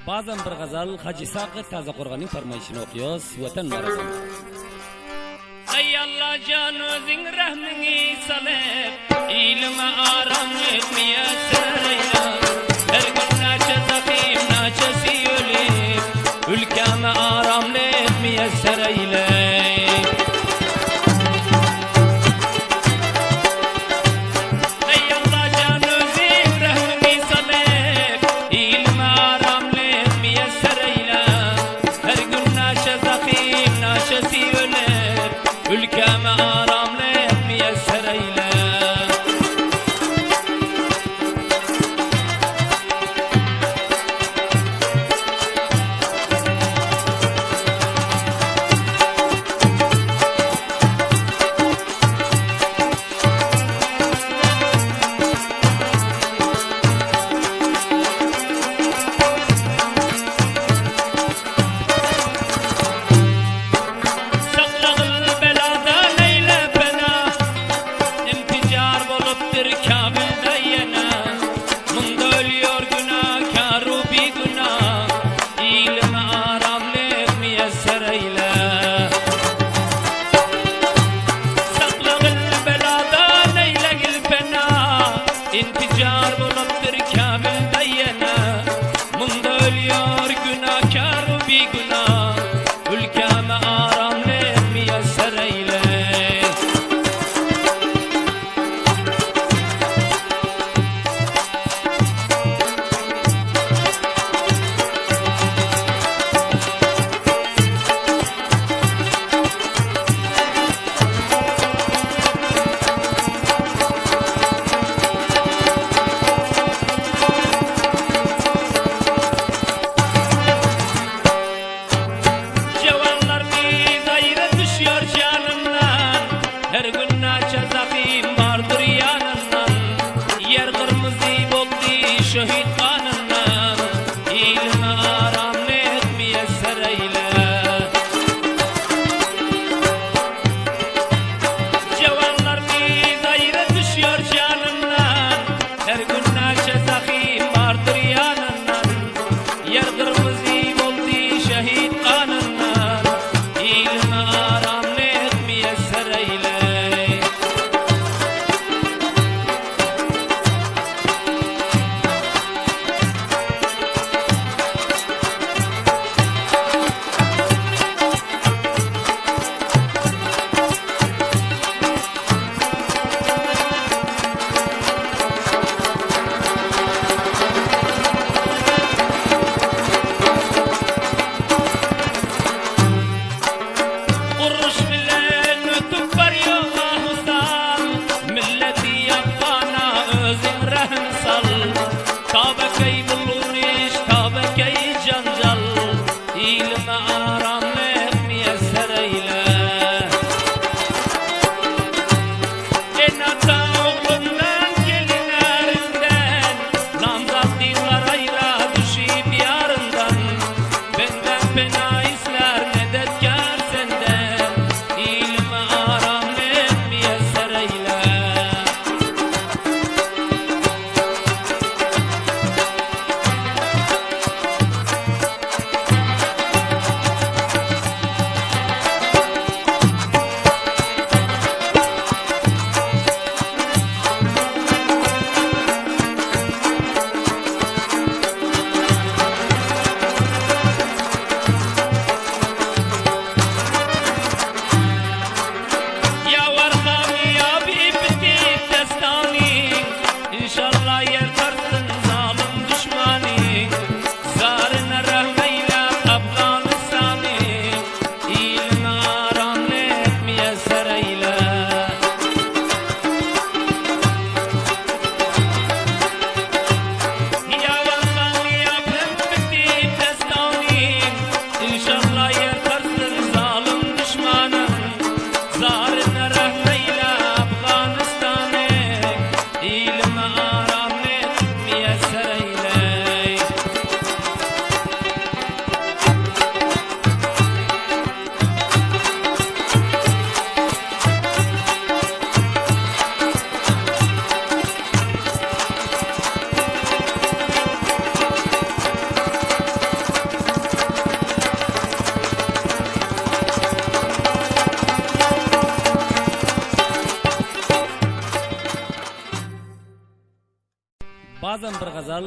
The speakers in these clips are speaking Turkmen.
Bazam bir gazal Hajy Saky Tazakorganyň farmaýşyny okýas Watan barada. Eý Allajan özüň rehmiňi salyp ilime aramlyk miýesser eýle. Her gün näçe zahym näçesi ölüp ülkäme aramlyk miýesser eýle. Eý Allajan özüň rehmiňi salyp ilime aramlyk miýesser eýle. Her gün näçe zahym näçesi ölüp ülkäme aramlyk miýesser eýle.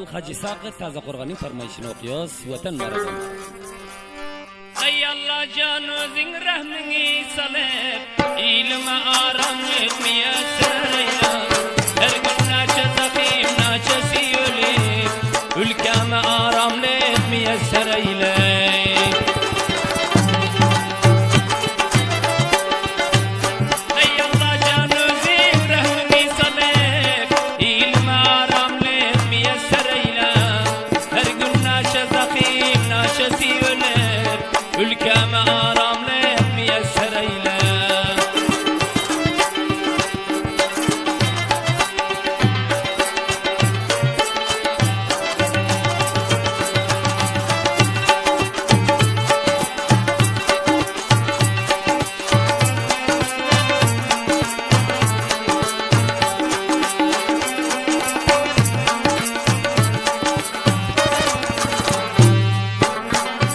Hajy Saky Tazekorganyň farmaýşyny okýas Watan Maradan. Eý Allajan özüň rehmiňi salyp iliňe aramlyk miýesser eýle. Her gün näçe zahym näçesi ölüp ülkäme aramlyk miýesser eýle. Eý Allajan özüň rehmiňi salyp ilime aramlyk miýesser eýle. Her gün näçe zahym näçesi ölüp ülkäme aramlyk miýesser eýle.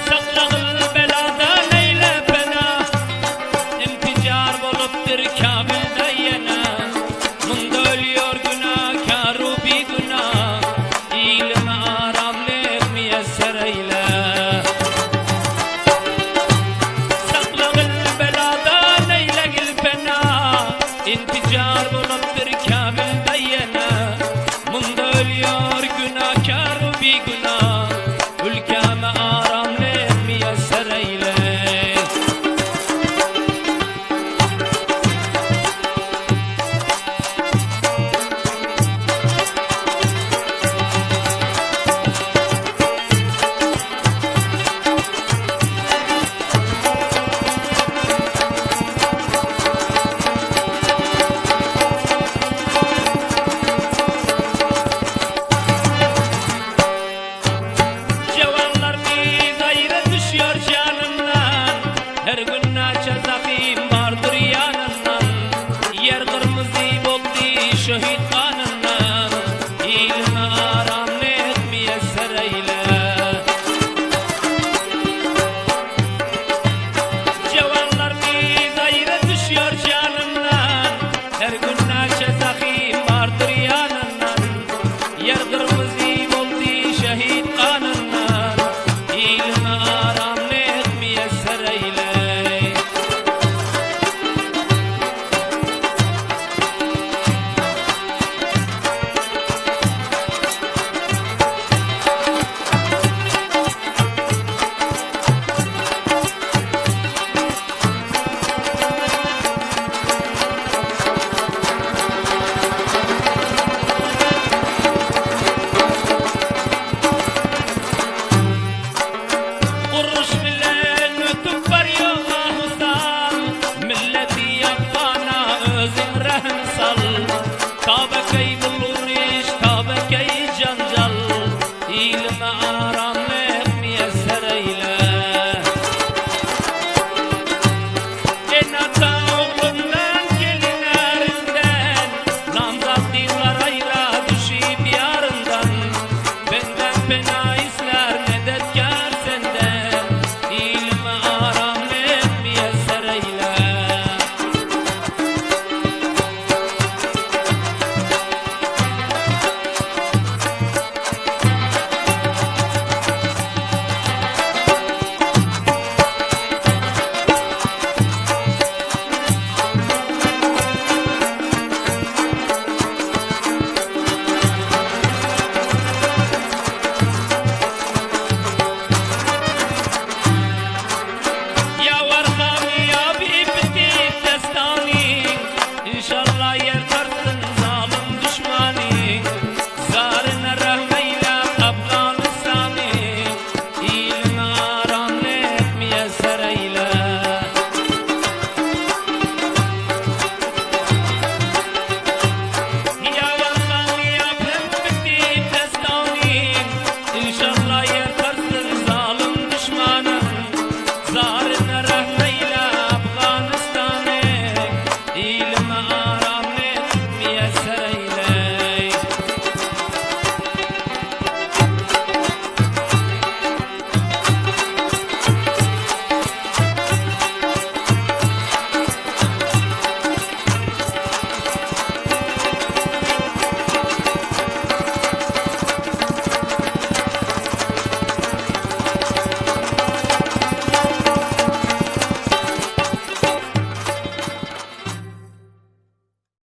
Saklagyl beladan eýle pena, Intijar bolupdyr Kabilde ýene. Munda ölýär günäkär-u bigünä, Ilime aramlyk miýesser eýle. Saklagyl beladan eýlegil pena, Intijar bolupdyr Kabilde ýene. Munda ölýär günäkär-u bigünä, Ülkäme aramlyk miýesser eýle. Jewanlar biz aýra düşýär janyndan, Her gün.